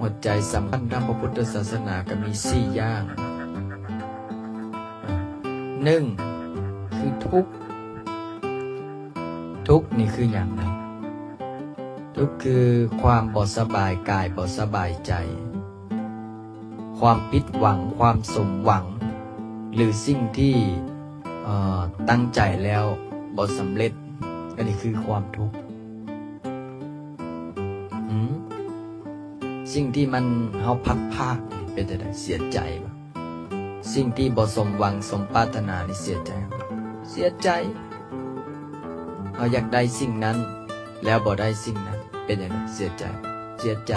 ຫົວໃຈສຳຄັນທາງພະພຸດທະສາສະໜາກໍມີສີ່ຢ່າງ. ໜຶ່ງ ຄືທຸກ. ທຸກນີ້ຄືຫຍັງນະ? ທຸກຄືຄວາມບໍ່ສະບາຍກາຍ, ບໍ່ສະບາຍໃຈ, ຄວາມຜິດຫວັງ, ຄວາມສົມຫວັງ ຫຼື ສິ່ງທີ່ ເອີ ຕັ້ງໃຈແລ້ວບໍ່ສຳເລັດ, ອັນນີ້ຄືຄວາມທຸກ. ຫືມ? ສິ່ງທີ່ມັນ ເຮົາພັດພາກນີ້ເປັນຈັ່ງໃດ? ເສຍໃຈບໍ່? ສິ່ງທີ່ບໍ່ສົມຫວັງສົມປາດຖະໜານີ້ເສຍໃຈບໍ່? ເສຍໃຈ. ເຮົາຢາກໄດ້ສິ່ງນັ້ນ ແລ້ວບໍ່ໄດ້ສິ່ງນັ້ນ ເປັນຈັ່ງໃດ? ເສຍໃຈ. ເສຍໃຈ.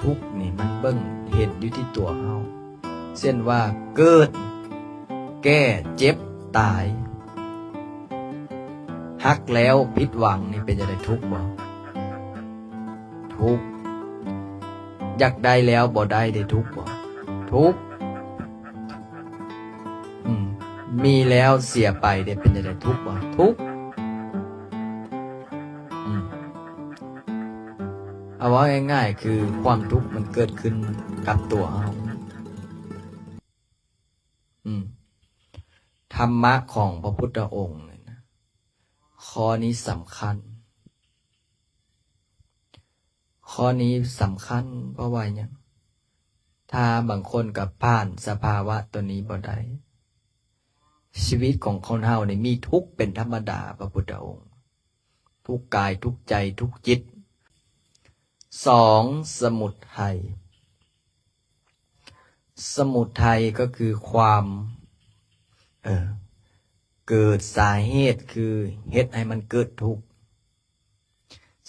ທຸກນີ້ມັນເບິ່ງເຫັນຢູ່ທີ່ຕົວເຮົາ. ເຊັ່ນວ່າ ເກີດ, ແກ່, ເຈັບ, ຕາຍ, ຮັກແລ້ວຜິດຫວັງ ນີ້ເປັນຈັ່ງໃດ? ທຸກບໍ່? ທຸກ. ຢາກໄດ້ແລ້ວບໍ່ໄດ້ເດ້ ທຸກບໍ່? ທຸກ. ອືມ ມີແລ້ວເສຍໄປເດ້ ເປັນຈັ່ງໃດ? ທຸກບໍ່? ທຸກ. ອືມ ເອົາເວົ້າງ່າຍໆ ຄືຄວາມທຸກມັນເກີດຂຶ້ນກັບຕົວເຮົາ. ອືມ ທຳມະຂອງພະພຸດທະອົງນີ້ນະ ຂໍ້ນີ້ສຳຄັນ. ຂໍ້ນີ້ສຳຄັນ ເພາະວ່າຫຍັງ? ຖ້າບາງຄົນກໍຜ່ານສະພາວະຕົວນີ້ບໍ່ໄດ້, ຊີວິດຂອງຄົນເຮົານີ້ມີທຸກເປັນທຳມະດາ, ພະພຸດທະອົງ ທຸກກາຍ, ທຸກໃຈ, ທຸກຈິດ. ສອງ ສະໝຸດໄທ. ສະໝຸດໄທກໍຄືຄວາມ ເອີ ເກີດ, ສາເຫດຄືເຮັດໃຫ້ມັນເກີດທຸກ.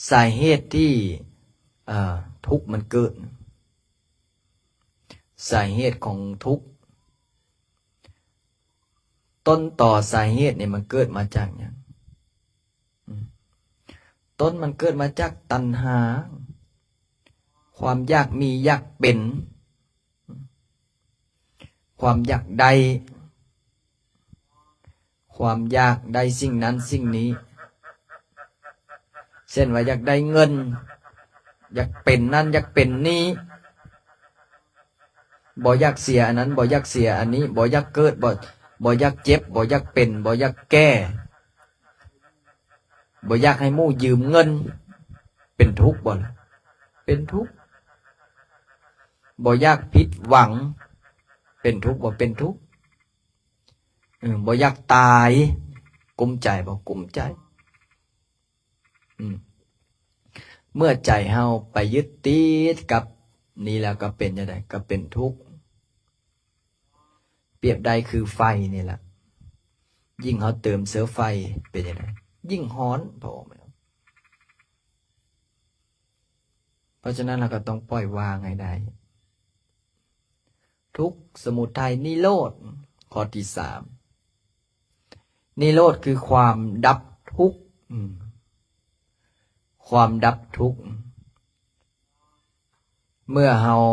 ສາເຫດທີ່ ເອີ ທຸກມັນເກີດ, ສາເຫດຂອງທຸກ, ຕົ້ນຕໍສາເຫດນີ້ມັນເກີດມາຈາກຫຍັງ? ອືມ ຕົ້ນມັນເກີດມາຈາກຕັນຫາ, ຄວາມຢາກມີຢາກເປັນ, ຄວາມຢາກໄດ້, ຄວາມຢາກໄດ້ສິ່ງນັ້ນສິ່ງນີ້. ເຊັ່ນວ່າຢາກໄດ້ເງິນ, ຢາກເປັນນັ້ນ, ຢາກເປັນນີ້, ບໍ່ຢາກເສຍອັນນັ້ນ, ບໍ່ຢາກເສຍອັນນີ້, ບໍ່ຢາກເກີດ, ບໍ່, ບໍ່ຢາກເຈັບ, ບໍ່ຢາກເປັນ, ບໍ່ຢາກແກ່, ບໍ່ຢາກໃຫ້ໝູ່ຢືມເງິນ, ເປັນທຸກບໍ່ລະ? ເປັນທຸກ. ບໍ່ຢາກຜິດຫວັງ, ເປັນທຸກບໍ່? ເປັນທຸກ. ເອີ ບໍ່ຢາກຕາຍ, ກຸ້ມໃຈບໍ່? ກຸ້ມໃຈ. ອືມ ເມື່ອໃຈເຮົາໄປຍຶດຕິດກັບນີ້ແລ້ວ ກໍເປັນຈັ່ງໃດ? ກໍເປັນທຸກ. ປຽບໄດ້ຄືໄຟນີ້ລະ, ຍິ່ງເຮົາເຕີມເຊື້ອໄຟເປັນຈັ່ງໃດ? ຍິ່ງຮ້ອນ. ເພາະ ເພາະສະນັ້ນ ເຮົາກໍຕ້ອງປ່ອຍວາງໃຫ້ໄດ້. ທຸກ, ສະໝຸດໄທ, ນິໂຣດ. ຂໍ້ທີສາມ ນິໂຣດຄືຄວາມດັບທຸກ. ອືມ ຄວາມດັບທຸກ. ເມື່ອເຮົາ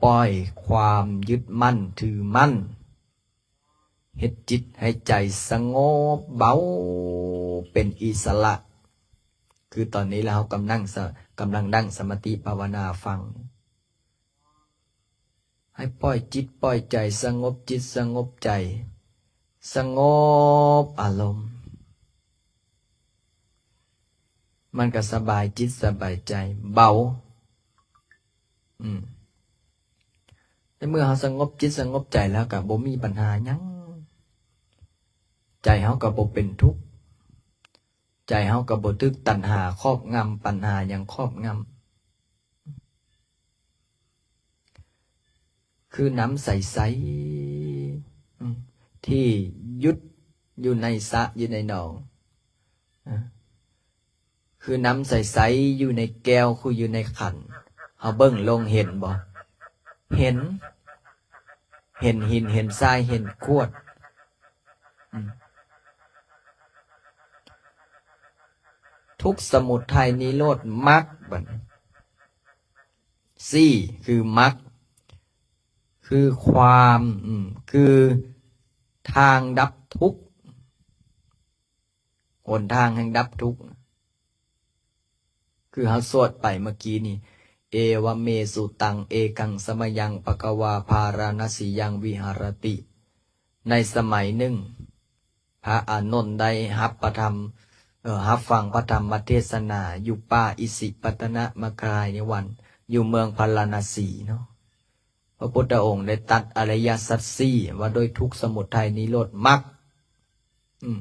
ປ່ອຍຄວາມຍຶດໝັ້ນຖືໝັ້ນ, ເຮັດຈິດໃຫ້ໃຈສະຫງົບເບົາ ເປັນອິດສະຫຼະ, ຄືຕອນນີ້ລະເຮົາກຳລັງສະ, ກຳລັງນັ່ງສະມາທິພາວະນາຟັງ. ໃຫ້ປ່ອຍຈິດປ່ອຍໃຈ, ສະຫງົບຈິດສະຫງົບໃຈ, ສະຫງົບອາລົມ, ມັນກໍສະບາຍຈິດສະບາຍໃຈ, ເບົາ. ອືມ ໃນເມື່ອເຮົາສະຫງົບຈິດສະຫງົບໃຈແລ້ວ ກໍບໍ່ມີບັນຫາຫຍັງ, ໃຈເຮົາກໍບໍ່ເປັນທຸກ, ໃຈເຮົາກໍບໍ່ຖືກຕັນຫາຄອບງຳ, ປັນຫາຫຍັງຄອບງຳ. ຄືນ້ຳໃສໆ ອືມ ທີ່ຢຸດຢູ່ໃນສະ ຢູ່ໃນໜອງ, ອາ ຄືນ້ຳໃສໆ ຢູ່ໃນແກ້ວ ຄືຢູ່ໃນຂັນ, ເຮົາເບິ່ງລົງເຫັນບໍ່? ເຫັນ, ເຫັນຫີນ, ເຫັນຊາຍ, ເຫັນຂວດ. ອືມ ທຸກ, ສະໝຸດໄທ, ນິໂຣດ, ມັກ. ບັດນີ້ ສີ່ ຄືມັກ, ຄືຄວາມ, ອືມ ຄືທາງດັບທຸກ, ຫົນທາງແຫ່ງດັບທຸກ. ຄືເຮົາສວດໄປເມື່ອກີ້ນີ້ ເອວະເມສຸຕັງ ເອກັງສະມະຍັງ ພະຄະວາ ພາລານະສີຍັງ ວິຫາຣະຕິ. ໃນສະໄໝໜຶ່ງ ພະອານົນໄດ້ຮັບພະທຳ ເອີ ຮັບຟັງພະທຳມະເທດສະໜາຢູ່ປ່າອິສິປະຕະນະມະຄາຍນິວັນ ຢູ່ເມືອງພາລານະສີເນາະ. ພະພຸດທະອົງໄດ້ຕັດອະລິຍະສັດສີ່ ວ່າດ້ວຍທຸກ ສະໝຸດໄທ ນິໂຣດ ມັກ. ອືມ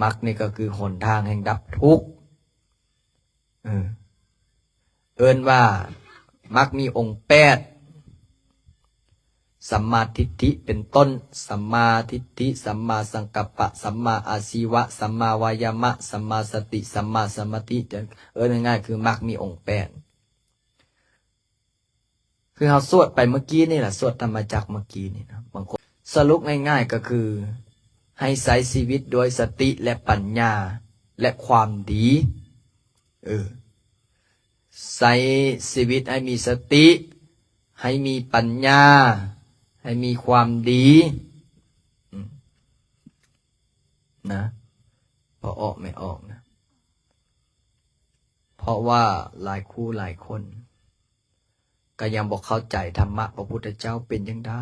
ມັກນີ້ກໍຄືຫົນທາງແຫ່ງດັບທຸກ. ເອີ ເອີ້ນວ່າມັກມີອົງແປດ ສຳມາທິດຖິເປັນຕົ້ນ ສຳມາທິດຖິ ສຳມາສັງກັບປະ ສຳມາອາຊີວະ ສຳມາວາຍາມະ ສຳມາສະຕິ ສຳມາສະມາທິ ເອີ້ນງ່າຍໆ ຄືມັກມີອົງແປດ. ຄືເຮົາສວດໄປເມື່ອກີ້ນີ້ລະ ສວດທຳມະຈັກເມື່ອກີ້ນີ້ນະ ບາງຄົນ ສະຫຼຸບງ່າຍໆກໍຄື ໃຫ້ໃຊ້ຊີວິດດ້ວຍສະຕິ ແລະ ປັນຍາ ແລະ ຄວາມດີ. ເອີ ໃຊ້ຊີວິດໃຫ້ມີສະຕິ ໃຫ້ມີປັນຍາ ໃຫ້ມີຄວາມດີ ອືມ ນະ ພໍອອກແມ່ອອກນະ. ເພາະວ່າຫຼາຍຄູ່ຫຼາຍຄົນ ກໍຍັງບໍ່ເຂົ້າໃຈທຳມະພະພຸດທະເຈົ້າເປັນຈັ່ງໃດ.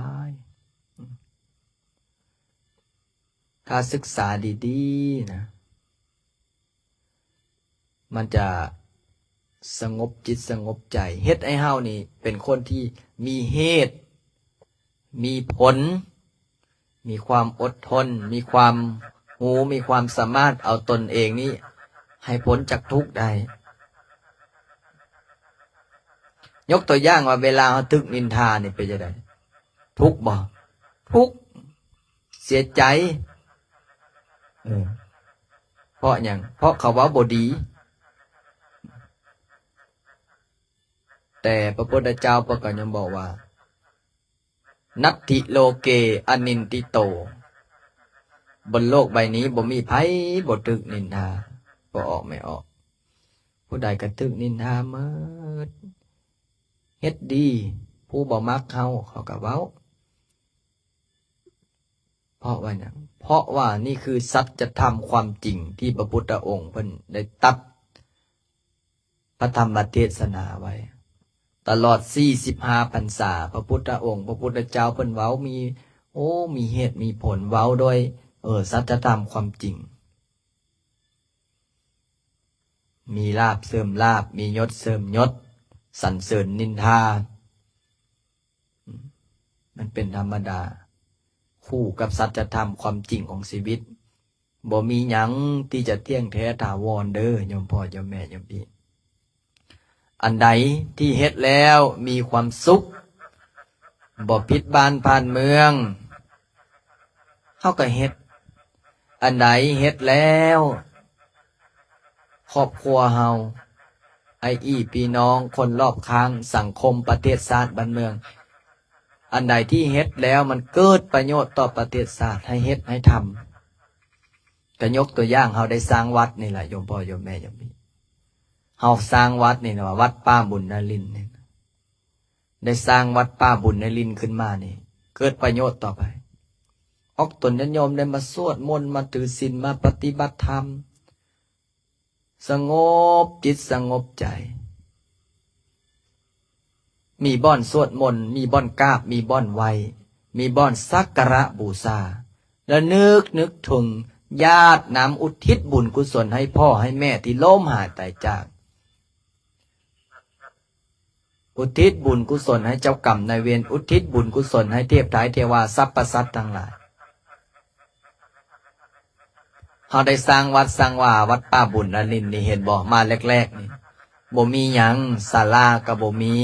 ຖ້າສຶກສາດີໆນະ ມັນຈະສະຫງົບຈິດສະຫງົບໃຈ ເຮັດໃຫ້ເຮົານີ້ເປັນຄົນທີ່ມີເຫດ ມີຜົນ ມີຄວາມອົດທົນ ມີຄວາມຮູ້ ມີຄວາມສາມາດເອົາຕົນເອງນີ້ໃຫ້ພົ້ນຈາກທຸກໄດ້. ຍົກຕົວຢ່າງວ່າ ເວລາເຮົາຖືກນິນທານີ້ເປັນຈັ່ງໃດ? ທຸກບໍ່? ທຸກ ເສຍໃຈ. ເອີ ເພາະຫຍັງ? ເພາະເຂົາເວົ້າບໍ່ດີ. ແຕ່ພະພຸດທະເຈົ້າເພິ່ນກໍຍັງບອກວ່າ ນັດຖິໂລເກອະນິນທິໂຕ ບົນໂລກໃບນີ້ບໍ່ມີໃຜບໍ່ຖືກນິນທາ ບໍ່ອອກແມ່ອອກ ຜູ້ໃດກໍຖືກນິນທາໝົດ. ເຮັດດີ ຜູ້ບໍ່ມັກເຮົາ ເຂົາກໍເວົ້າ. ເພາະວ່າຫຍັງ? ເພາະວ່ານີ້ຄືສັດຈະທຳຄວາມຈິງທີ່ພະພຸດທະອົງເພິ່ນໄດ້ຕັດ ພະທຳມະເທດສະໜາໄວ້ ຕະຫຼອດສີ່ສິບຫ້າພັນສາ ພະພຸດທະອົງ ພະພຸດທະເຈົ້າເພິ່ນເວົ້າມີ ໂອ້ ມີເຫດມີຜົນ ເວົ້າໂດຍ ເອີ ສັດຈະທຳຄວາມຈິງ ມີລາບເສີມລາບ ມີຍົດເສີມຍົດ ສັນເສີນນິນທາ ມັນເປັນທຳມະດາ ຄູ່ກັບສັດຈະທຳຄວາມຈິງຂອງຊີວິດ. ບໍ່ມີຫຍັງທີ່ຈະທ່ຽງແທ້ຖາວອນເດີ ໂຍມພໍ່ໂຍມແມ່ໂຍມພີ່. ອັນໃດທີ່ເຮັດແລ້ວມີຄວາມສຸກ ບໍ່ຜິດບ້ານຜ່ານເມືອງ ເຮົາກໍເຮັດ. ອັນໃດເຮັດແລ້ວ ຄອບຄົວເຮົາ ອ້າຍອີ່ພີ່ນ້ອງ ຄົນລອບຂ້າງ ສັງຄົມ ປະເທດຊາດບ້ານເມືອງ ອັນໃດທີ່ເຮັດແລ້ວມັນເກີດປະໂຫຍດຕໍ່ປະເທດຊາດ ໃຫ້ເຮັດໃຫ້ທຳ. ກະຍົກຕົວຢ່າງ ເຮົາໄດ້ສ້າງວັດນີ້ລະ ໂຍມພໍ່ໂຍມແມ່ໂຍມພີ່ ເຮົາສ້າງວັດນີ້ລະ ວັດປ່າບຸນນະລິນນີ້ ໄດ້ສ້າງວັດປ່າບຸນນະລິນຂຶ້ນມານີ້ ເກີດປະໂຫຍດຕໍ່ໃຜ? ອອກຕົນຍາດໂຍມໄດ້ມາສວດມົນ ມາຖືສິນ ມາປະຕິບັດທຳ ສະຫງົບຈິດສະຫງົບໃຈ ມີບ່ອນສວດມົນ ມີບ່ອນກາບ ມີບ່ອນໄຫວ້ ມີບ່ອນສັກກາລະບູຊາ ລະນຶກ ນຶກເຖິງ ຢາດນ້ຳອຸທິດບຸນກຸສົນໃຫ້ພໍ່ໃຫ້ແມ່ທີ່ລົ້ມຫາຍຕາຍຈາກ ອຸທິດບຸນກຸສົນໃຫ້ເຈົ້າກຳນາຍເວນ ອຸທິດບຸນກຸສົນໃຫ້ເທບທາຍເທວາ ສັບພະສັດທັງຫຼາຍ. ເຮົາໄດ້ສ້າງວັດສ້າງວາ ວັດປ່າບຸນນະລິນນີ້ ເຫັນບໍ່? ມາແລກໆນີ້ ບໍ່ມີຫຍັງ ສາລາກໍບໍ່ມີ.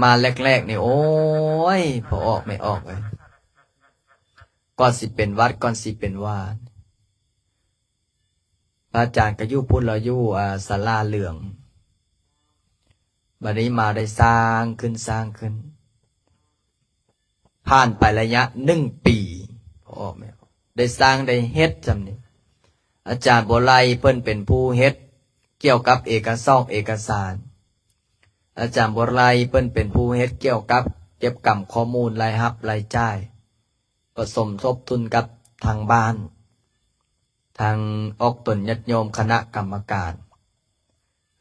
ມາແລກໆນີ້ ໂອ້ຍ ພໍ່ອອກແມ່ອອກເອີຍ ກ່ອນຊິເປັນວັດ ກ່ອນຊິເປັນວາ ພະອາຈານກໍຢູ່ພຸ້ນ ລາວຢູ່ ອ່າ ສາລາເຫຼືອງ. ບັດນີ້ມາໄດ້ສ້າງຂຶ້ນ ສ້າງຂຶ້ນ ຜ່ານໄປໄລຍະໜຶ່ງປີ ພໍອອກແມ່ນ ໄດ້ສ້າງໄດ້ເຮັດຊ່ຳນີ້. ອາຈານບົວໄລເພິ່ນເປັນຜູ້ເຮັດກ່ຽວກັບເອກະສອກເອກະສານ. ອາຈານບົວໄລເພິ່ນເປັນຜູ້ເຮັດກ່ຽວກັບເກັບກຳຂໍ້ມູນລາຍຮັບລາຍຈ່າຍ ປະສົມທົບທຶນກັບທາງບ້ານ ທາງອອກຕົນຍາດໂຍມຄະນະກຳມະການ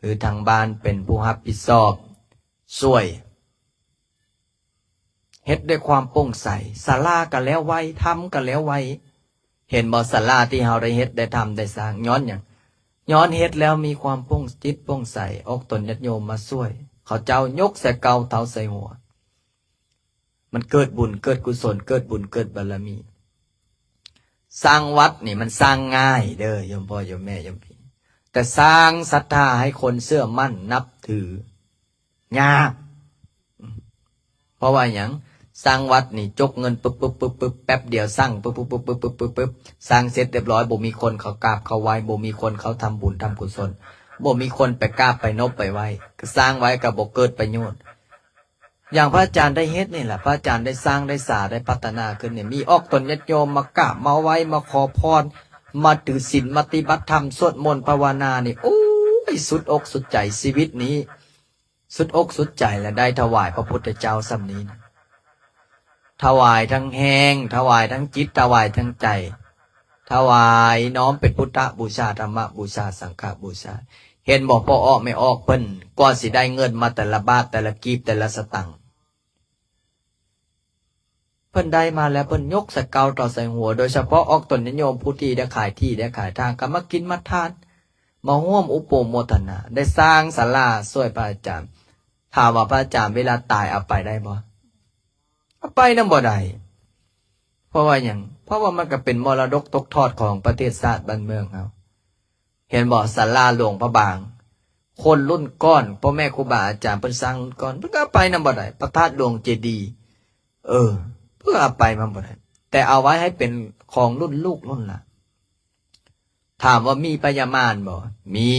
ຄືທາງບ້ານເປັນຜູ້ຮັບຜິດຊອບຊ່ວຍ ເຮັດດ້ວຍຄວາມໂປ່ງໃສ, ສາລາກໍແລ້ວໄວ, ທຳກໍແລ້ວໄວ. ເຫັນບໍ່? ສາລາທີ່ເຮົາໄດ້ເຮັດ, ໄດ້ທຳ, ໄດ້ສ້າງ, ຍ້ອນຫຍັງ? ຍ້ອນເຮັດແລ້ວມີຄວາມໂປ່ງຈິດໂປ່ງໃສ, ອອກຕົນຍາດໂຍມມາຊ່ວຍ, ເຂົາເຈົ້າຍົກໃສ່ເກົ້າເທົ່າໃສ່ຫົວ. ມັນເກີດບຸນເກີດກຸສົນ, ເກີດບຸນເກີດບາລະມີ. ສ້າງວັດນີ້ມັນສ້າງງ່າຍເດີ້ ໂຍມພໍ່ໂຍມແມ່ໂຍມພີ່, ແຕ່ສ້າງສັດທາໃຫ້ຄົນເຊື່ອໝັ້ນນັບຖືຍາກ. ເພາະວ່າຫຍັງ? ສ້າງວັດນີ້ຈົກເງິນປຶບໆໆໆ ແປັບດຽວສ້າງປຶບໆໆໆ ສ້າງເສັດຮຽບຮ້ອຍ ບໍ່ມີຄົນເຂົ້າກາບເຂົ້າໄຫວ້, ບໍ່ມີຄົນເຂົ້າທຳບຸນທຳກຸສົນ, ບໍ່ມີຄົນໄປກາບໄປນົບໄປໄຫວ້, ກໍສ້າງໄວ້ກໍບໍ່ເກີດປະໂຫຍດ. ຢ່າງພະອາຈານໄດ້ເຮັດນີ້ລະ, ພະອາຈານໄດ້ສ້າງໄດ້ສາໄດ້ພັດທະນາຂຶ້ນນີ້, ມີອອກຕົນຍາດໂຍມມາກາບມາໄຫວ້ມາຂໍພອນ, ມາຖືສິນ, ມາປະຕິບັດທຳ, ສວດມົນພາວະນານີ້, ໂອ້ຍ ສຸດອົກສຸດໃຈ. ຊີວິດນີ້ສຸດອົກສຸດໃຈ ແລະ ໄດ້ຖວາຍພະພຸດທະເຈົ້າສ່ຳນີ້ນະ, ຖວາຍທັງແຮງ, ຖວາຍທັງຈິດ, ຖວາຍທັງໃຈ, ຖວາຍນ້ອມເປັນພຸດທະບູຊາ, ທຳມະບູຊາ, ສັງຄະບູຊາ. ເຫັນບໍ່? ພໍ່ອອກແມ່ອອກເພິ່ນ ກວ່າຊິໄດ້ເງິນມາແຕ່ລະບາດ, ແຕ່ລະກີບ, ແຕ່ລະສະຕັງ, ເພິ່ນໄດ້ມາແລ້ວ ເພິ່ນຍົກໃສ່ເກົ້າເທົ່າໃສ່ຫົວ. ໂດຍສະເພາະອອກຕົນຍາດໂຍມຜູ້ທີ່ໄດ້ຂາຍທີ່ໄດ້ຂາຍທາງ ກໍມາກິນມາທານ, ມາຮ່ວມອຸປະໂມທະນາ, ໄດ້ສ້າງສາລາຊ່ວຍພະອາຈານ. ຖາມວ່າພະອາຈານເວລາຕາຍເອົາໄປໄດ້ບໍ່? ເອົາໄປນຳບໍ່ໄດ້. ເພາະວ່າຫຍັງ? ເພາະວ່າມັນກໍເປັນມໍລະດົກຕົກທອດຂອງປະເທດຊາດບ້ານເມືອງເຮົາ. ເຫັນບໍ່? ສາລາຫຼວງພະບາງ, ຄົນລຸ້ນກ່ອນ, ພໍ່ແມ່ຄູບາອາຈານເພິ່ນສ້າງລຸ້ນກ່ອນ, ເພິ່ນກໍເອົາໄປນຳບໍ່ໄດ້. ພະທາດຫຼວງເຈດີ, ເອີ, ເພິ່ນກໍເອົາໄປນຳບໍ່ໄດ້, ແຕ່ເອົາໄວ້ໃຫ້ເປັນຂອງລຸ້ນລູກລຸ້ນຫຼານ. ຖາມວ່າມີພະຍາມານບໍ່? ມີ.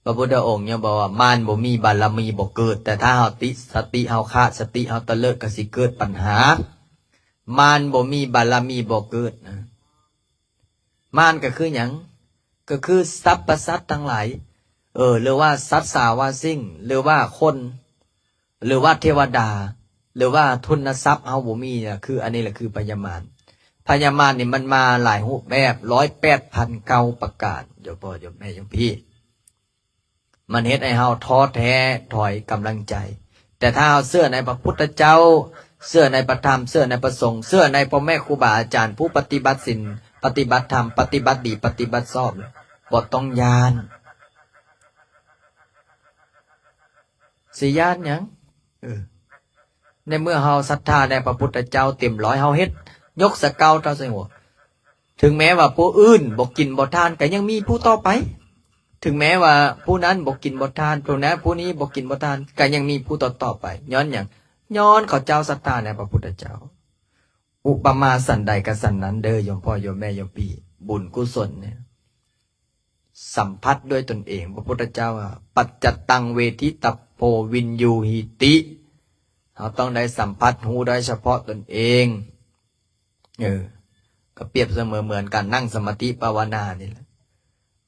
ພະພຸດທະອົງຍັງບອກວ່າ ມານບໍ່ມີ ບາລະມີບໍ່ເກີດ, ແຕ່ຖ້າເຮົາຕິ ສະຕິເຮົາຂາດ, ສະຕິເຮົາຕະເລີດ ກໍຊິເກີດປັນຫາ. ມານບໍ່ມີ ບາລະມີບໍ່ເກີດນະ. ມານກໍຄືຫຍັງ? ກໍຄືສັບພະສັດທັງຫຼາຍ, ເອີ ຫຼືວ່າສັດສາວາສິ່ງ, ຫຼືວ່າຄົນ, ຫຼືວ່າເທວະດາ, ຫຼືວ່າທຶນນະຊັບເຮົາບໍ່ມີນະ, ຄືອັນນີ້ແຫຼະຄືພະຍາມານ. ພະຍາມານນີ້ມັນມາຫຼາຍຮູບແບບ, ຮ້ອຍແປດພັນເກົ້າປະການ, ໂຍມພໍ່ໂຍມແມ່ໂຍມພີ່. ມັນເຮັດໃຫ້ເຮົາທໍ້ແທ້ຖອຍກຳລັງໃຈ. ແຕ່ຖ້າເຮົາເຊື່ອໃນພະພຸດທະເຈົ້າ, ເຊື່ອໃນພະທຳ, ເຊື່ອໃນພະສົງ, ເຊື່ອໃນພໍ່ແມ່ຄູບາອາຈານຜູ້ປະຕິບັດສິນ, ປະຕິບັດທຳ, ປະຕິບັດດີ, ປະຕິບັດຊອບ, ບໍ່ຕ້ອງຢ້ານ. ຊິຢ້ານຫຍັງ? ເອີ. ໃນເມື່ອເຮົາສັດທາໃນພະພຸດທະເຈົ້າເຕັມຮ້ອຍ, ເຮົາເຮັດຍົກສະເກົ້າເທົ່າໃສ່ຫົວ, ເຖິງແມ້ວ່າຜູ້ອື່ນບໍ່ກິນບໍ່ທານ ກໍຍັງມີຜູ້ຕໍ່ໄປ. ເຖິງແມ້ວ່າຜູ້ນັ້ນບໍ່ກິນບໍ່ທານ, ຜູ້ນັ້ນຜູ້ນີ້ບໍ່ກິນບໍ່ທານ, ກໍຍັງມີຜູ້ຕໍ່ໆໄປ. ຍ້ອນຫຍັງ? ຍ້ອນເຂົາເຈົ້າສັດທາໃນພະພຸດທະເຈົ້າ. ອຸປະມາສັນໃດກໍສັນນັ້ນເດີ້ ໂຍມພໍ່ໂຍມແມ່ໂຍມພີ່. ບຸນກຸສົນນີ້ ສຳຜັດດ້ວຍຕົນເອງ. ພະພຸດທະເຈົ້າວ່າ ປັດຈະຕັງເວທິຕະໂພວິນຍູຫິຕິ, ເຮົາຕ້ອງໄດ້ສຳຜັດຮູ້ໄດ້ສະເພາະຕົນເອງ. ເອີ ກໍປຽບສະເໝືອນເໝືອນການນັ່ງສະມາທິພາວະນານີ້ແຫຼະ.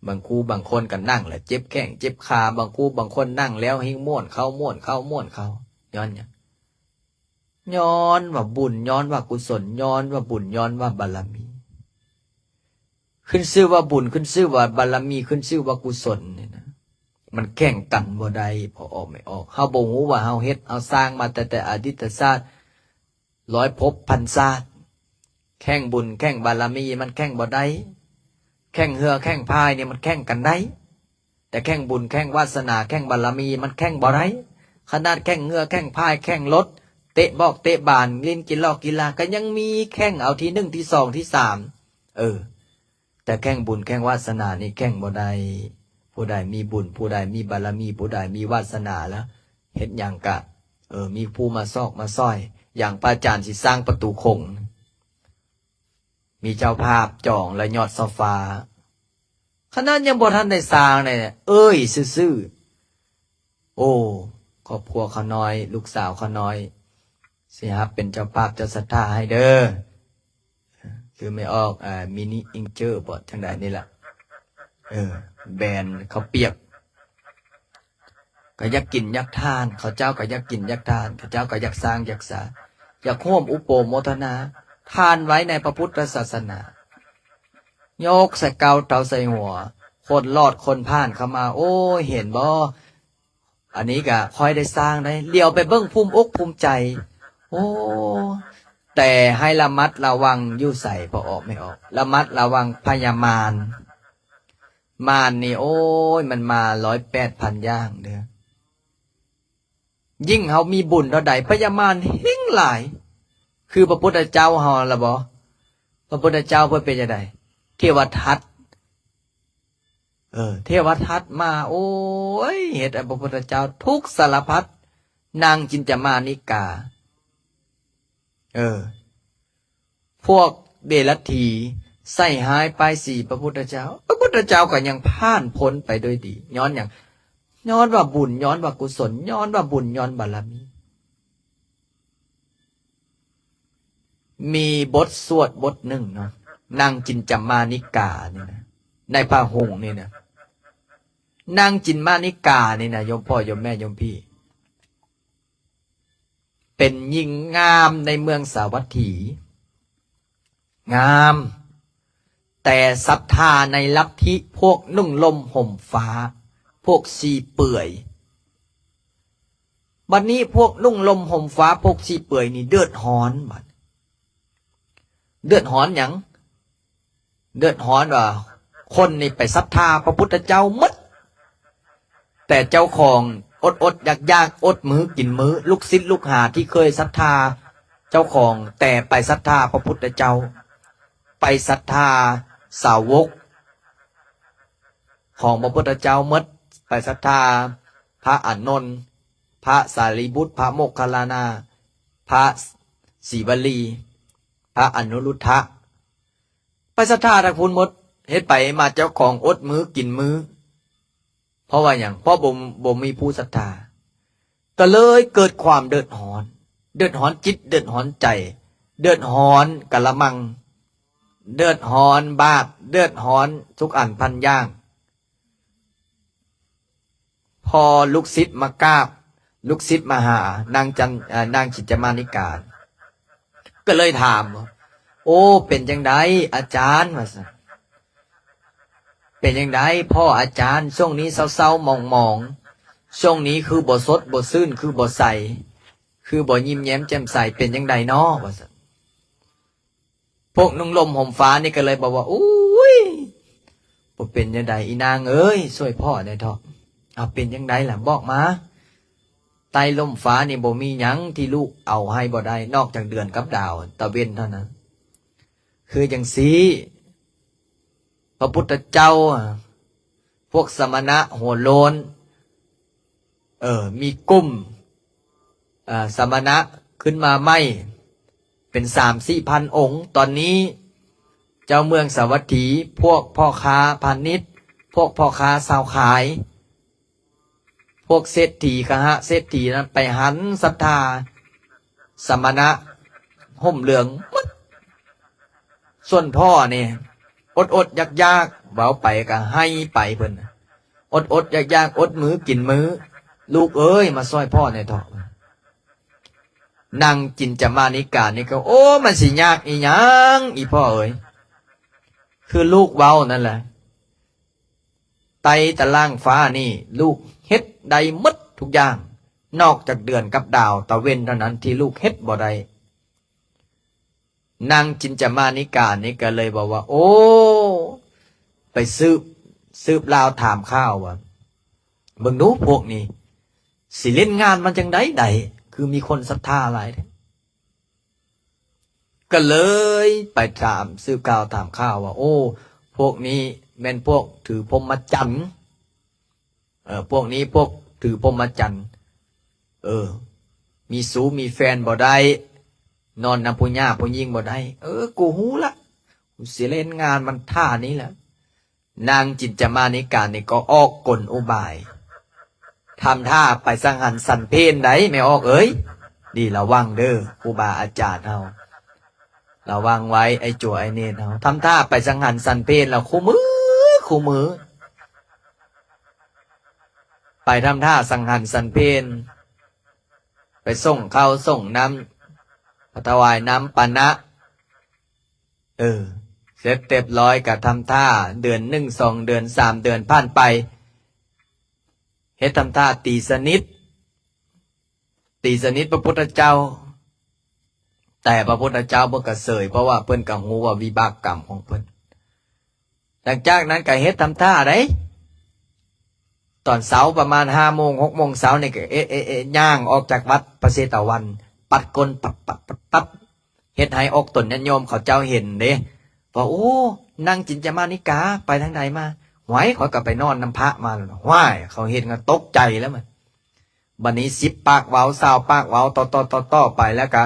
ບາງຄູ່ບາງຄົນກໍນັ່ງແລ້ວເຈັບແຂ້ງເຈັບຂາ, ບາງຄູ່ບາງຄົນນັ່ງແລ້ວແຮ່ງມ່ວນເຂົ້າ ມ່ວນເຂົ້າ ມ່ວນເຂົ້າ. ຍ້ອນຫຍັງ? ຍ້ອນວ່າບຸນ, ຍ້ອນວ່າກຸສົນ, ຍ້ອນວ່າບຸນ, ຍ້ອນວ່າບາລະມີ. ຂຶ້ນຊື່ວ່າບຸນ, ຂຶ້ນຊື່ວ່າບາລະມີ, ຂຶ້ນຊື່ວ່າກຸສົນນີ້ນະ, ມັນແຂ່ງກັນບໍ່ໄດ້, ພໍອອກໄມ່ອອກ. ເຮົາບໍ່ຮູ້ວ່າເຮົາເຮັດ, ເຮົາສ້າງມາແຕ່, ແຕ່ອະດີດຕະຊາດ, ຮ້ອຍພົບພັນຊາດ. ແຂ່ງບຸນ, ແຂ່ງບາລະມີ, ມັນແຂ່ງບໍ່ໄດ້. ແຂ່ງເຮືອ, ແຂ່ງພາຍນີ້, ມັນແຂ່ງກັນໄດ້. ແຕ່ແຂ່ງບຸນແຂ່ງວາສະໜາແຂ່ງບາລະມີມັນແຂ່ງບໍ່ໄດ້. ຂະໜາດແຂ່ງເຮືອແຂ່ງພາຍແຂ່ງລົດ ເຕະບອກເຕະບານ ຫຼິ້ນກິລອກກິລາ ກໍຍັງມີແຂ່ງເອົາທີໜຶ່ງທີສອງທີສາມ. ເອີ ແຕ່ແຂ່ງບຸນແຂ່ງວາສະໜານີ້ແຂ່ງບໍ່ໄດ້. ຜູ້ໃດມີບຸນ ຜູ້ໃດມີບາລະມີ ຜູ້ໃດມີວາສະໜາລະ ເຮັດຫຍັງກະ ເອີ ມີຜູ້ມາຊອກມາຊ່ອຍ. ຢ່າງພະອາຈານຊິສ້າງປະຕູຄົງ ມີເຈົ້າພາບຈອງແລະຍອດໂຊຟາ. ຂະໜາດຍັງບໍ່ທັນໄດ້ສ້າງເດ້ ເອີຍຊື່ໆ. ໂອ້ ຄອບຄົວຂ້ານ້ອຍ ລູກສາວຂ້ານ້ອຍ ຊິຮັບເປັນເຈົ້າພາບເຈົ້າສັດທາໃຫ້ເດີ. ຄືແມ່ອອກ ອ່າ ມິນິອິງເຈີ ບໍ ຈັ່ງໃດນີ້ລະ. ເອີ ແບນເຂົ້າປຽກ. ກໍຢາກກິນຢາກທານ, ເຂົາເຈົ້າກໍຢາກກິນຢາກທານ, ເຂົາເຈົ້າກໍຢາກສ້າງຢາກສາ, ຢາກຮ່ວມອຸໂປໂມທະນາທານໄວ້ໃນພະພຸດທະສາສະໜາ. ຍົກໃສ່ເກົ້າເຕົາໃສ່ຫົວ, ຄົນລອດຄົນຜ່ານເຂົ້າມາ ໂອ້ຍ ເຫັນບໍ່? ອັນນີ້ກະຂ້ອຍໄດ້ສ້າງໄດ້ ຫຼຽວໄປເບິ່ງພູມອົກພູມໃຈ ໂອ້ ແຕ່ໃຫ້ລະມັດລະວັງຢູ່ໃສ ພໍ່ອອກແມ່ອອກ ລະມັດລະວັງພະຍາມານ ມານນີ້ ໂອ້ຍ ມັນມາຮ້ອຍແປດພັນຢ່າງເດີ້. ຍິ່ງເຮົາມີບຸນເທົ່າໃດ ພະຍາມານແຮ່ງຫຼາຍ ຄືພະພຸດທະເຈົ້າເຮົາລະບໍ? ພະພຸດທະເຈົ້າເພິ່ນເປັນຈັ່ງໃດ? ເທວະທັດ ເອີ ເທວະທັດມາ ໂອ້ຍ ເຮັດໃຫ້ພະພຸດທະເຈົ້າທຸກສາລະພັດ ນາງຈິນຈະມານິກາ ເອີ ພວກເດລັດຖີໃສ່ຮ້າຍປ້າຍສີພະພຸດທະເຈົ້າ ພະພຸດທະເຈົ້າກໍຍັງຜ່ານພົ້ນໄປໂດຍດີ ຍ້ອນຫຍັງ? ຍ້ອນວ່າບຸນ ຍ້ອນວ່າກຸສົນ ຍ້ອນວ່າບຸນ ຍ້ອນບາລະມີ. ມີບົດສວດບົດໜຶ່ງເນາະ ນາງຈິນຈະມານິການີ້ນະ ໃນພະຫົງນີ້ນະ ນາງຈິນມານິການີ້ນະ ໂຍມພໍ່ໂຍມແມ່ໂຍມພີ່ ເປັນຍິງງາມໃນເມືອງສາວັດຖີ ງາມ ແຕ່ສັດທາໃນລັດທິພວກນຸ່ງຫຼົ່ມຫົ່ມຟ້າ ພວກຊີເປືອຍ. ບັດນີ້ພວກນຸ່ງຫຼົ່ມຫົ່ມຟ້າ ພວກຊີເປືອຍນີ້ເດືອດຮ້ອນ ບັດເດືອດຮ້ອນຫຍັງ? ເດືອດຮ້ອນວ່າຄົນນີ້ໄປສັດທາພະພຸດທະເຈົ້າໝົດ ແຕ່ເຈົ້າຂອງອົດໆຢາກໆ ອົດມື້ກິນມື້ ລູກສິດລູກຫາທີ່ເຄີຍສັດທາເຈົ້າຂອງ ແຕ່ໄປສັດທາພະພຸດທະເຈົ້າ ໄປສັດທາສາວົກຂອງພະພຸດທະເຈົ້າໝົດ ໄປສັດທາພະອານົນ ພະສາລີບຸດ ພະໂມກຄັນລານາ ພະສີວະລີ ພະອະນຸລຸດທະ ໄປສັດທາທາງພຸ້ນໝົດ ເຮັດໄປມາເຈົ້າຂອງອົດມື້ກິນມື້ ເພາະວ່າຫຍັງ? ເພາະບໍ່ ບໍ່ມີຜູ້ສັດທາ ກໍເລີຍເກີດຄວາມເດືອດຮ້ອນ ເດືອດຮ້ອນຈິດ ເດືອດຮ້ອນໃຈ ເດືອດຮ້ອນກະລະມັງ ເດືອດຮ້ອນບາດ ເດືອດຮ້ອນທຸກອັນພັນຢ່າງ. ພໍລູກສິດມາກາບ ລູກສິດມາຫານາງຈັນ ເອີ ນາງຈິນຈະມານິກາ ກໍເລີຍຖາມ ໂອ້ ເປັນຈັ່ງໃດອາຈານ ວ່າຊັ້ນ ເປັນຈັ່ງໃດພໍ່ອາຈານ ຊ່ວງນີ້ເສົ້າໆໝອງໆ ຊ່ວງນີ້ຄືບໍ່ສົດບໍ່ຊື່ນ ຄືບໍ່ໃສ ຄືບໍ່ຍິ້ມແຍ້ມແຈ່ມໃສ ເປັນຈັ່ງໃດນໍ ວ່າຊັ້ນ. ພວກນຸ່ງຫຼົ່ມຫົ່ມຟ້ານີ້ກໍເລີຍບອກວ່າ ໂອ້ຍ ບໍ່ເປັນຈັ່ງໃດ ອີນາງເອີຍ ຊ່ວຍພໍ່ແດ່ເຖາະ. ເອົາ ເປັນຈັ່ງໃດລະ ບອກມາ. ໃຕ້ຮົ່ມຟ້ານີ້ບໍ່ມີຫຍັງທີ່ລູກເອົາໃຫ້ບໍ່ໄດ້ ນອກຈາກເດືອນກັບດາວຕາເວັນເທົ່ານັ້ນ. ຄືຈັ່ງຊີ້ ພະພຸດທະເຈົ້າ ພວກສະມະນະຫົວໂລ້ນ ເອີ ມີກຸ່ມ ເອີ ສະມະນະຂຶ້ນມາໃໝ່ ເປັນສາມສີ່ພັນອົງ. ຕອນນີ້ເຈົ້າເມືອງສາວັດຖີ ພວກພໍ່ຄ້າພານິດ ພວກພໍ່ຄ້າຊາວຂາຍ ພວກເສດຖີ ຄະຫະເສດຖີນັ້ນໄປຫັນສັດທາສະມະນະຫົ່ມເຫຼືອງໝົດ. ສ່ວນພໍ່ນີ້ອົດໆຢາກໆ ເວົ້າໄປກໍໄຫ້ໄປ ເພິ່ນ ອົດໆຢາກໆ ອົດມື້ກິນມື້ ລູກເອີຍ ມາຊ່ອຍພໍ່ແດ່ເຖາະ. ນາງຈິນຈະມານິການີ້ກໍ ໂອ້ ມັນຊິຍາກອີຫຍັງ ອີພໍ່ເອີຍ ຄືລູກເວົ້ານັ້ນແຫຼະ. ໃຕ້ຕາລ່າງຟ້ານີ້ ລູກເຮັດໄດ້ໝົດທຸກຢ່າງ ນອກຈາກເດືອນກັບດາວຕາເວັນເທົ່ານັ້ນທີ່ລູກເຮັດບໍ່ໄດ້. ນາງຈິນຈະມານິການີ້ກໍເລີຍບອກວ່າ ໂອ້ ໄປສືບ ສືບລາວຖາມຂ່າວວ່າ ເບິ່ງດູພວກນີ້ຊິຫຼິ້ນງານມັນຈັ່ງໃດໄດ້ ຄືມີຄົນສັດທາຫຼາຍແທ້. ກໍເລີຍໄປຖາມ ສືບຂ່າວຖາມຂ່າວວ່າ ໂອ້ ພວກນີ້ແມ່ນພວກຖືພົມມະຈັນ ເອີ ພວກນີ້ພວກຖືພົມມະຈັນ ເອີ ມີຊູ້ມີແຟນບໍ່ໄດ້ ນອນນຳຜູ້ຫຍ່າຜູ້ຍິງບໍ່ໄດ້. ເອີ ກູຮູ້ລະ ກູຊິຫຼິ້ນງານມັນທ່ານີ້ລະ. ນາງຈິນຈະມານິການີ້ກໍອອກກົນອຸບາຍ ທຳທ່າໄປສັງຫານສັນເພນໄດ໋ ແມ່ອອກເອີຍ. ນີ້ລະວັງເດີ ຄູບາອາຈານເຮົາ ລະວັງໄວ້ ໄອ້ຈົວໄອ້ເນນເຮົາ ທຳທ່າໄປສັງຫານສັນເພນລະ ຄູ່ມື້ ຄູ່ມື້ ໄປທຳທ່າສັງຫານສັນເພນ ໄປສົ່ງເຂົ້າສົ່ງນ້ຳ ຖວາຍນ້ຳປານະ. ເອີ ເສັດຮຽບຮ້ອຍກໍທຳທ່າ ເດືອນໜຶ່ງ ສອງເດືອນ ສາມເດືອນຜ່ານໄປ ເຮັດທຳທ່າຕີສະໜິດ ຕີສະໜິດພະພຸດທະເຈົ້າ. ແຕ່ພະພຸດທະເຈົ້າເພິ່ນກໍເສີຍ ເພາະວ່າເພິ່ນກໍຮູ້ວ່າວິບາກກຳຂອງເພິ່ນ. ຫຼັງຈາກນັ້ນກໍເຮັດທຳທ່າໃດ ຕອນເຊົ້າປະມານຫ້າໂມງ ຫົກໂມງເຊົ້ານີ້ກໍເອະ ເອະ ເອະ ຍ່າງອອກຈາກວັດພະເຊຕະວັນ ປັດກົ້ນປັບ ປັບ ປັບ ປັບ ເຮັດໃຫ້ອອກຕົນຍາດໂຍມເຂົາເຈົ້າເຫັນເດ້ ວ່າ ໂອ້ ນາງຈິນຈະມານິກາໄປທາງໃດມາ? ຫວຍ ຂ້ອຍກໍໄປນອນນຳພະມາ. ຫວຍ ເຂົາເຫັນກໍຕົກໃຈແລ້ວ ບັດນີ້ສິບປາກເວົ້າ ຊາວປາກເວົ້າ ຕໍ່ໆໆໆໄປ ແລ້ວກະ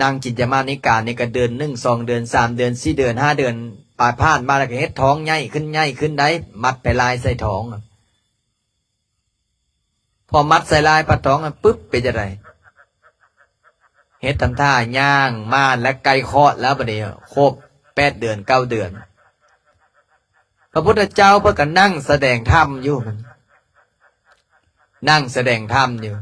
ນາງຈິນຈະມານິການີ້ກະເດືອນໜຶ່ງ ສອງເດືອນ ສາມເດືອນ ສີ່ເດືອນ ຫ້າເດືອນ ປາຍຜ່ານມາແລ້ວກະເຮັດທ້ອງໃຫຍ່ຂຶ້ນ ໃຫຍ່ຂຶ້ນໄດ໋ ມັດໄປລາຍໃສ່ທ້ອງ. ພໍມັດໃສ່ລາຍປະທ້ອງປຶບ ເປັນຈັ່ງໃດ? ເຮັດທຳທ່າຍ່າງມາແລ້ວ ໃກ້ຄອດແລ້ວ ບັດນີ້ຄົບແປດເດືອນ ເກົ້າເດືອນ ພະພຸດທະເຈົ້າເພິ່ນກໍນັ່ງສະແດງທຳຢູ່ ນັ່ງສະແດງທຳຢູ່.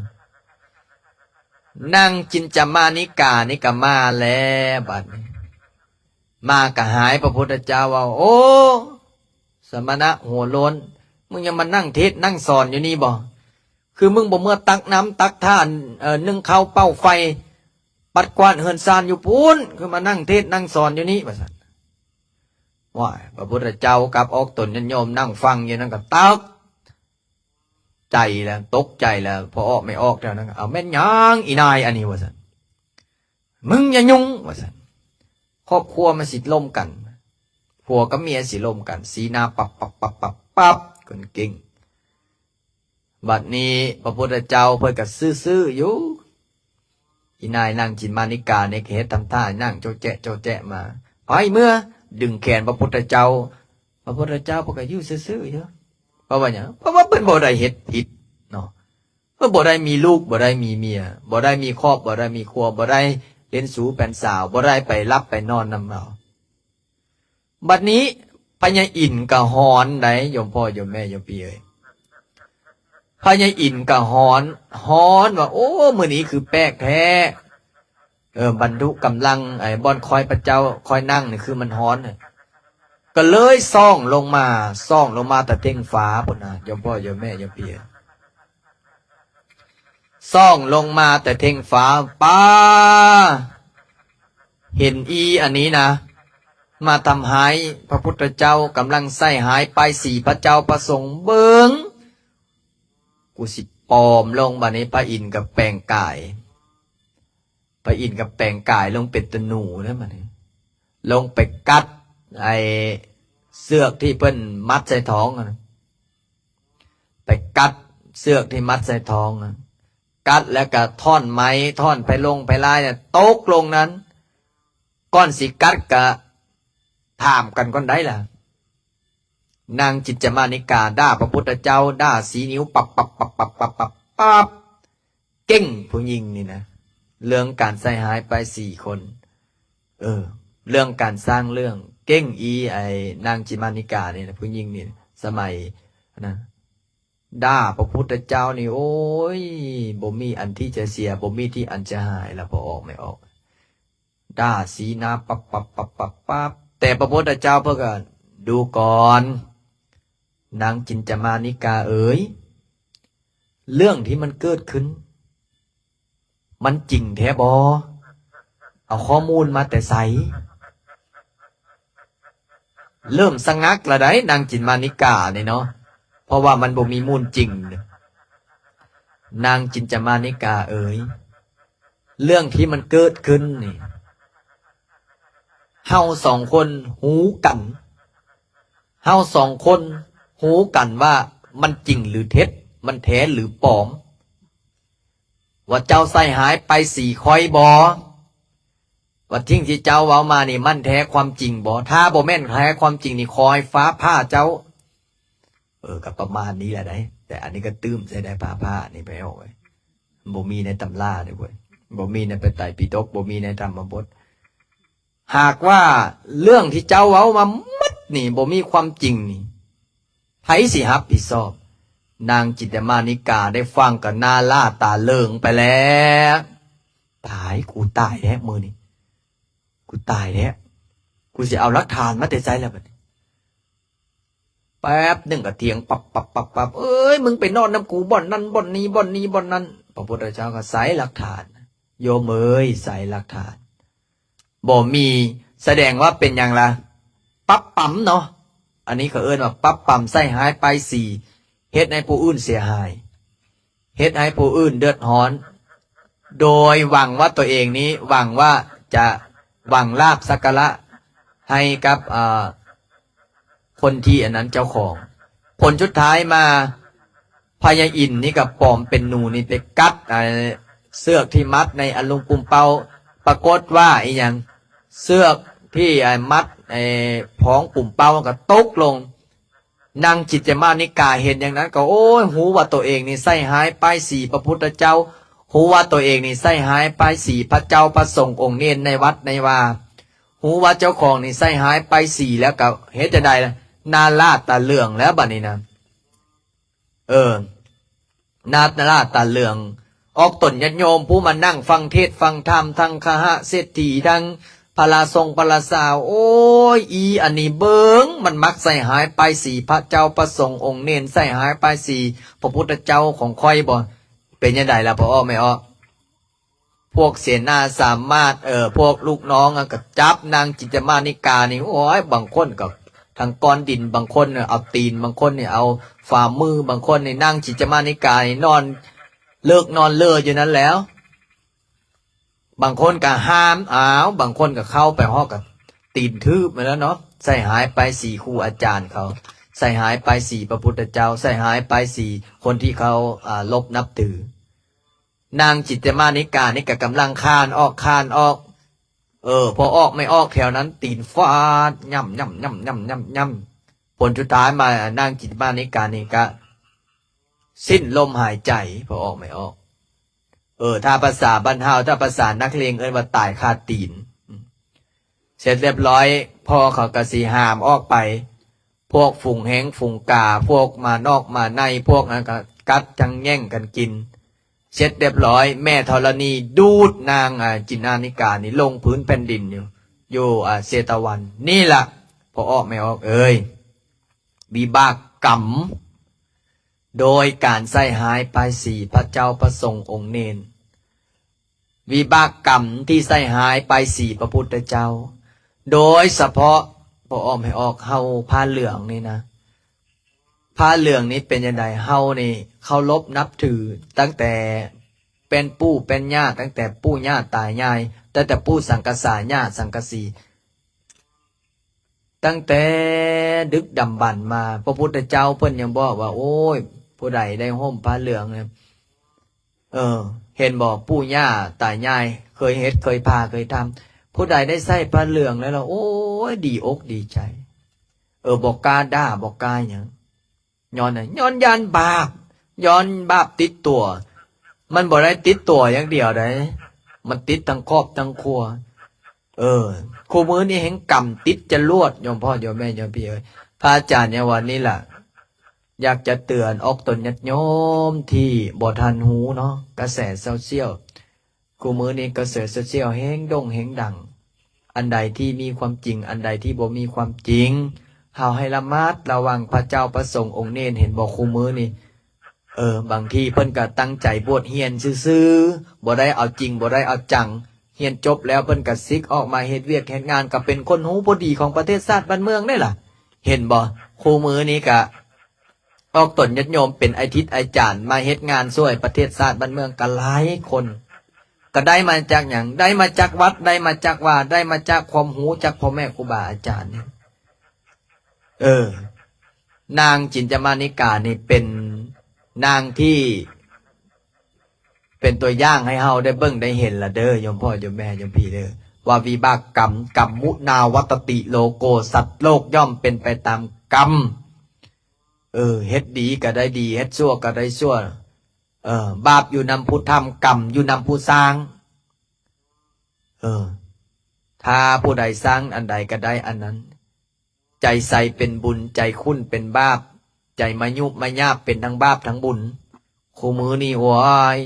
ນາງຈິນຈະມານິການີ້ກໍມາແລ້ວ ບັດນີ້ ມາກໍຫາຍພະພຸດທະເຈົ້າເວົ້າ ໂອ້ ສະມະນະຫົວໂລ້ນ ມຶງຍັງມານັ່ງເທດນັ່ງສອນຢູ່ນີ້ບໍ? ຄືມຶງບໍ່ເມືອຕັກນ້ຳຕັກທ່າ ເອີ ໜຶ້ງເຂົ້າເປົ່າໄຟ ປັດກວາດເຮືອນຊານຢູ່ພຸ້ນ ຄືມານັ່ງເທດນັ່ງສອນຢູ່ນີ້ ວ່າຊັ້ນ. ວ້າຍ ພະພຸດທະເຈົ້າກັບອອກຕົນຍາດໂຍມນັ່ງຟັງຢູ່ນັ້ນກໍຕັກໃຈແລ້ວ ຕົກໃຈແລ້ວ ພໍອອກໄມ່ອອກແຖວນັ້ນ ເອົາ ແມ່ນຫຍັງອີ່ນາຍອັນນີ້ ວ່າຊັ້ນ. ມຶງຢ່າຫຍຸ້ງ ວ່າຊັ້ນ. ຄອບຄົວມັນຊິລົ້ມກັນ ຜົວກັບເມຍຊິລົ້ມກັນ ສີໜ້າປັບ ປັບ ປັບ ປັບ ປັບ ຄົນເກັ່ງ. ບັດນີ້ພະພຸດທະເຈົ້າເພິ່ນກໍຊື່ໆຢູ່ ອີ່ນາຍນາງຈິນມານິການີ້ກໍເຮັດທຳທ່ານັ່ງໂຈະແຈະໂຈະແຈະມາ ໄປເມືອ ດຶງແຂນພະພຸດທະເຈົ້າ ພະພຸດທະເຈົ້າເພິ່ນກໍຢູ່ຊື່ໆຢູ່. ເພາະວ່າຫຍັງ? ເພາະວ່າເພິ່ນບໍ່ໄດ້ເຮັດຜິດເນາະ ເພິ່ນບໍ່ໄດ້ມີລູກ ບໍ່ໄດ້ມີເມຍ ບໍ່ໄດ້ມີຄອບ ບໍ່ໄດ້ມີຄົວ ບໍ່ໄດ້ເປັນຊູເປັນສາວ ບໍ່ໄດ້ໄປຫຼັບໄປນອນນຳເຂົາ. ບັດນີ້ພະຍາອິນກໍຮ້ອນໃດ໋ ໂຍມພໍ່ໂຍມແມ່ໂຍມພີ່ເອີຍ ພະຍາອິນກໍຮ້ອນ ຮ້ອນວ່າ ໂອ້ ມື້ນີ້ຄືແປກແທ້ ເອີ ບັນທຸກຳລັງ ໄອ້ບ່ອນຂ້ອຍພະເຈົ້າຂ້ອຍນັ່ງນີ້ຄືມັນຮ້ອນ ກໍເລີຍສ່ອງລົງມາ ສ່ອງລົງມາແຕ່ເທິງຟ້າພຸ້ນນະ ໂຍມພໍ່ໂຍມແມ່ໂຍມພີ່ເອີຍ. ສ່ອງລົງມາແຕ່ເທິງຟ້າ ປ້າ ເຫັນອີ່ອັນນີ້ນະ ມາທຳຮ້າຍພະພຸດທະເຈົ້າ ກຳລັງໃສ່ຮ້າຍປ້າຍສີພະເຈົ້າພະສົງ ເບິ່ງ ກູຊິປອມລົງ. ບາດນີ້ພະອິນກໍແປງກາຍ ພະອິນກໍແປງກາຍລົງເປັນຕາໜູເດ້ ບາດນີ້ ລົງໄປກັດໄອ້ເຊືອກທີ່ເພິ່ນມັດໃສ່ທ້ອງຫັ້ນ ໄປກັດເຊືອກທີ່ມັດໃສ່ທ້ອງ ກັດແລ້ວກໍທ່ອນໄມ້ ທ່ອນໄພລົງໄພລາຍຕົກລົງນັ້ນ. ກ່ອນຊິກັດກໍຖາມກັນກ່ອນໄດ໋ລະ ນາງຈິນຈະມານິກາດ່າພະພຸດທະເຈົ້າ ດ່າຊີ້ນິ້ວປັບໆໆໆ ເກັ່ງຜູ້ຍິງນີ້ນະ ເລື່ອງການໃສ່ຮ້າຍປ້າຍສີຄົນ ເອີ ເລື່ອງການສ້າງເລື່ອງ ເກັ່ງອີ່ ໄອ້ນາງຈິນມານິການີ້ນະ ຜູ້ຍິງນີ້ ສະໄໝນັ້ນ ດ່າພະພຸດທະເຈົ້ານີ້ ໂອ້ຍ ບໍ່ມີອັນທີ່ຈະເສຍ ບໍ່ມີທີ່ອັນຈະຫາຍ ລະພໍອອກໄມ່ອອກ ດ່າຊີ້ໜ້າປັບໆໆໆ ແຕ່ພະພຸດທະເຈົ້າເພິ່ນກໍ ດູກ່ອນ ນາງຈິນຈະມານິກາເອີຍ ເລື່ອງທີ່ມັນເກີດຂຶ້ນ ມັນຈິງແທ້ບໍ່? ເອົາຂໍ້ມູນມາແຕ່ໃສ? ເລີ່ມສະງັກລະໄດ໋ ນາງຈິນມານິການີ້ເນາະ ເພາະວ່າມັນບໍ່ມີມູນຈິງ. ນາງຈິນຈະມານິກາເອີຍ ເລື່ອງທີ່ມັນເກີດຂຶ້ນນີ້ ເຮົາສອງຄົນຮູ້ກັນ ເຮົາສອງຄົນຮູ້ກັນວ່າມັນຈິງຫຼືເທັດ ມັນແທ້ຫຼືປອມ ວ່າເຈົ້າໃສ່ຮ້າຍປ້າຍສີຂ້ອຍບໍ່? ວ່າສິ່ງທີ່ເຈົ້າເວົ້າມານີ້ມັນແທ້ຄວາມຈິງບໍ່? ຖ້າບໍ່ແມ່ນແທ້ຄວາມຈິງນີ້ ຂໍໃຫ້ຟ້າຜ່າເຈົ້າ. ເອີ ກໍປະມານນີ້ແຫຼະໄດ໋ ແຕ່ອັນນີ້ກໍຕື່ມໃສ່ໄດ້ ຟ້າຜ່ານີ້ໄປອອກໄວ້ ບໍ່ມີໃນຕຳລາເດ້ເວີ້ຍ ບໍ່ມີໃນພະໄຕປິດົກ ບໍ່ມີໃນທຳມະບົດ. ຫາກວ່າເລື່ອງທີ່ເຈົ້າເວົ້າມາໝົດນີ້ບໍ່ມີຄວາມຈິງນີ້ ໃຜຊິຮັບຜິດຊອບ? ນາງຈິນຕະມານິກາໄດ້ຟັງກໍໜ້າຫຼ້າຕາເລິງໄປແລ້ວ. ຕາຍ ກູຕາຍແທ້ມື້ນີ້ ກູຕາຍແທ້ ກູ ກູຊິເອົາຫຼັກຖານມາແຕ່ໃສລະບັດນີ້? ແປັບໜຶ່ງກໍຖຽງປັບໆໆໆ ເອີຍ ມຶງໄປນອນນຳກູບ່ອນນັ້ນບ່ອນນີ້ ບ່ອນນີ້ບ່ອນນັ້ນ. ພະພຸດທະເຈົ້າກໍໃສຫຼັກຖານ? ໂຍມເອີຍ ໃສຫຼັກຖານ? ບໍ່ມີ. ສະແດງວ່າເປັນຫຍັງລະ? ປັບປຳເນາະ. ອັນນີ້ເຂົາເອີ້ນວ່າປັບປຳ ໃສ່ຮ້າຍປ້າຍສີ ເຮັດໃຫ້ຜູ້ອື່ນເສຍຫາຍ ເຮັດໃຫ້ຜູ້ອື່ນເດືອດຮ້ອນ ໂດຍຫວັງວ່າຕົວເອງນີ້ ຫວັງວ່າຈະ ຫວັງລາບສັກກາລະໃຫ້ກັບ ເອີ ຄົນທີ່ອັນນັ້ນເຈົ້າຂອງ. ຜົນສຸດທ້າຍມາ ພະຍາອິນນີ້ກໍປອມເປັນໜູນີ້ໄປກັດ ໄອ້ເຊືອກທີ່ມັດໃນອະລຸງປຸມເປົ້າ. ປາກົດວ່າອີຫຍັງ? ເຊືອກທີ່ ໄອ້ ມັດ ໄອ້ ຂອງປຸມເປົ້າກໍຕົກລົງ. ນາງຈິດຕະມານິກາເຫັນຢ່າງນັ້ນກໍ ໂອ້ຍ ຮູ້ວ່າຕົວເອງນີ້ໃສ່ຮ້າຍປ້າຍສີພະພຸດທະເຈົ້າ, ຮູ້ວ່າຕົວເອງນີ້ໃສ່ຮ້າຍປ້າຍສີພະເຈົ້າພະສົງອົງເນນໃນວັດໃນວາ, ຮູ້ວ່າເຈົ້າຂອງນີ້ໃສ່ຮ້າຍປ້າຍສີ ແລ້ວກໍເຮັດຈັ່ງໃດລະ? ໜ້າຫຼ້າຕາເຫຼືອງແລ້ວບັດນີ້ນະ. ເອີ ໜ້າຫຼ້າຕາເຫຼືອງ. ອອກຕົນຍາດໂຍມຜູ້ມານັ່ງຟັງເທດຟັງທຳ ທັງຄະຫະເສດຖີ ທັງພະລາຊົງພະລາຊາວ, ໂອ້ຍ ອີອັນນີ້ເບິ່ງ ມັນມັກໃສ່ຮ້າຍປ້າຍສີພະເຈົ້າພະສົງອົງເນນ, ໃສ່ຮ້າຍປ້າຍສີພະພຸດທະເຈົ້າຂອງຂ້ອຍບໍ? ເປັນຈັ່ງໃດລະ ພໍ່ອອກແມ່ອອກ? ພວກເສນາສາມາດ ເອີ ພວກລູກນ້ອງ ອະ ກໍຈັບນາງຈິດຕະມານິການີ້ ໂອ້ຍ ບາງຄົນກໍທັງກ້ອນດິນ, ບາງຄົນເອົາຕີນ, ບາງຄົນນີ້ເອົາຝ່າມື, ບາງຄົນນີ້ນາງຈິດຕະມານິການີ້ນອນເລີກນອນເລີຢູ່ນັ້ນແຫຼ້ວ. ບາງຄົນກໍຫ້າມ, ອ້າວ ບາງຄົນກໍເຂົ້າໄປຮອດກໍຕີນຖືບມາແລ້ວເນາະ. ໃສ່ຮ້າຍປ້າຍສີຄູອາຈານເຂົາ, ໃສ່ຮ້າຍປ້າຍສີພະພຸດທະເຈົ້າ, ໃສ່ຮ້າຍປ້າຍສີຄົນທີ່ເຂົາ ອາ ລົບນັບຖື. ນາງຈິດຕະມານິການີ້ກໍກຳລັງຄານອອກ ຄານອອກ. ເອີ ພໍອອກແມ່ອອກແຖວນັ້ນ ຕີນຟາດ ຫຍ້ຳ ຫຍ້ຳ ຫຍ້ຳ ຫຍ້ຳ ຫຍ້ຳ ຫຍ້ຳ. ຜົນສຸດທ້າຍມາ ນາງຈິດຕະມານິການີ້ກະສິ້ນລົມຫາຍໃຈ ພໍອອກແມ່ອອກ. ເອີ ຖ້າພາສາບ້ານເຮົາ ຖ້າພາສານັກເລງເອີ້ນວ່າຕາຍຄາຕີນ. ເສັດລຽບຮ້ອຍ ພໍ່ເຂົາກໍຊິຫາມອອກໄປ. ພວກຝູງແຮງຝູງກາ ພວກໝານອກໝາໃນ ພວກນັ້ນກໍກັດຈັງແຍ່ງກັນກິນ. ເສັດລຽບຮ້ອຍ ແມ່ທໍລະນີດູດນາງ ອາ ຈິນນານິການີ້ລົງພື້ນແຜ່ນດິນຢູ່ ຢູ່ ອາ ເຊຕະວັນ. ນີ້ລະ ພໍ່ອອກແມ່ອອກເອີຍ ວິບາກກຳ ໂດຍການໃສ່ຮ້າຍປ້າຍສີພະເຈົ້າພະສົງອົງເນນ. ວິບາກກຳທີ່ໃສ່ຮ້າຍປ້າຍສີພະພຸດທະເຈົ້າ, ໂດຍສະເພາະພໍ່ອອກແມ່ອອກເຮົາຜ້າເຫຼືອງນີ້ນະ, ຜ້າເຫຼືອງນີ້ເປັນຈັ່ງໃດ? ເຮົານີ້ເຄົາລົບນັບຖືຕັ້ງແຕ່ແປ້ນປູ່ແປ້ນຍ່າ, ຕັ້ງແຕ່ປູ່ຍ່າຕາຍາຍ, ຕັ້ງແຕ່ປູ່ສັງກະສາ ຍ່າສັງກະສີ. ຕັ້ງແຕ່ດຶກດຳບັນມາ ພະພຸດທະເຈົ້າເພິ່ນຍັງບອກວ່າ ໂອ້ຍ ຜູ້ໃດໄດ້ຫົ່ມຜ້າເຫຼືອງ ເອີ ເຫັນບໍ່ ປູ່ຍ່າຕາຍາຍເຄີຍເຮັດເຄີຍພາເຄີຍທຳ, ຜູ້ໃດໄດ້ໃສ່ຜ້າເຫຼືອງແລ້ວລະ ໂອ້ຍ ດີອົກດີໃຈ, ເອີ ບໍ່ກ້າດ່າບໍ່ກ້າຫຍັງ. ຍ້ອນຫຍັງ? ຍ້ອນຢ້ານບາບ, ຢ້ອນບາບຕິດຕົວ. ມັນບໍ່ໄດ້ຕິດຕົວຢ່າງດຽວໃດ, ມັນຕິດທັງຄອບທັງຄົວ. ເອີ ຄູ່ມື້ນີ້ແຮ່ງກຳຕິດຈະລວດ ໂຍມພໍ່ໂຍມແມ່ໂຍມພີ່ເອີຍ. ພະອາຈານຫຍັງວ່ານີ້ລະ ຢາກຈະເຕືອນອອກຕົນຍາດໂຍມທີ່ບໍ່ທັນຮູ້ເນາະ ກະແສໂຊຊຽວ. ຄູ່ມື້ນີ້ກະແສໂຊຊຽວແຮ່ງໂດ່ງແຮ່ງດັງ. ອັນໃດທີ່ມີຄວາມຈິງ, ອັນໃດທີ່ບໍ່ມີຄວາມຈິງ, ເຮົາໃຫ້ລະມັດລະວັງ. ພະເຈົ້າພະສົງອົງເນນ ເຫັນບໍ່ ຄູ່ມື້ນີ້ ເອີ ບາງທີເພິ່ນກະຕັ້ງໃຈບວດຮຽນຊື່ໆ, ບໍ່ໄດ້ເອົາຈິງ ບໍ່ໄດ້ເອົາຈັງ. ຮຽນຈົບແລ້ວເພິ່ນກະສິກອອກມາເຮັດວຽກເຮັດງານ, ກະເປັນຄົນຮູ້ພໍດີຂອງປະເທດຊາດບ້ານເມືອງເດ້ລະ. ເຫັນບໍ່? ຄູ່ມື້ນີ້ກະອອກຕົນຍາດໂຍມເປັນອາທິດອາຈານ ມາເຮັດງານຊ່ວຍປະເທດຊາດບ້ານເມືອງກະຫຼາຍຄົນ. ກະໄດ້ມາຈາກຫຍັງ? ໄດ້ມາຈາກວັດ, ໄດ້ມາຈາກວາ, ໄດ້ມາຈາກຄວາມຮູ້ຈາກພໍ່ແມ່ຄູບາອາຈານນີ້. ເອີ ນາງຈິນຈະມານິການີ້ເປັນນາງທີ່ເປັນຕົວຢ່າງໃຫ້ເຮົາໄດ້ເບິ່ງໄດ້ເຫັນລະເດີ ໂຍມພໍ່ໂຍມແມ່ໂຍມພີ່ເດີ ວ່າວິບາກກຳ ກຳມຸນາວັດຕະຕິໂລໂກ ສັດໂລກຍ່ອມເປັນໄປຕາມກຳ. ເອີ ເຮັດດີກໍໄດ້ດີ ເຮັດຊົ່ວກໍໄດ້ຊົ່ວ. ເອີ ບາບຢູ່ນຳຜູ້ທຳ ກຳຢູ່ນຳຜູ້ສ້າງ. ເອີ ຖ້າຜູ້ໃດສ້າງອັນໃດກໍໄດ້ອັນນັ້ນ. ໃຈໃສເປັນບຸນ ໃຈຂຸ້ນເປັນບາບ ໃຈມາຍຸບມາຍາບເປັນທັງບາບທັງບຸນ. ຄູ່ມື້ນີ້ ໂອ້ຍ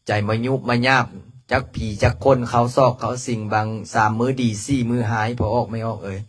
ໃຈມາຍຸບມາຍາບ ຈັກຜີຈັກຄົນເຂົ້າຊອກເຂົ້າສິງ ບາງສາມມື້ດີ ສີ່ມື້ຮ້າຍ ພໍ່ອອກແມ່ອອກເອີຍ.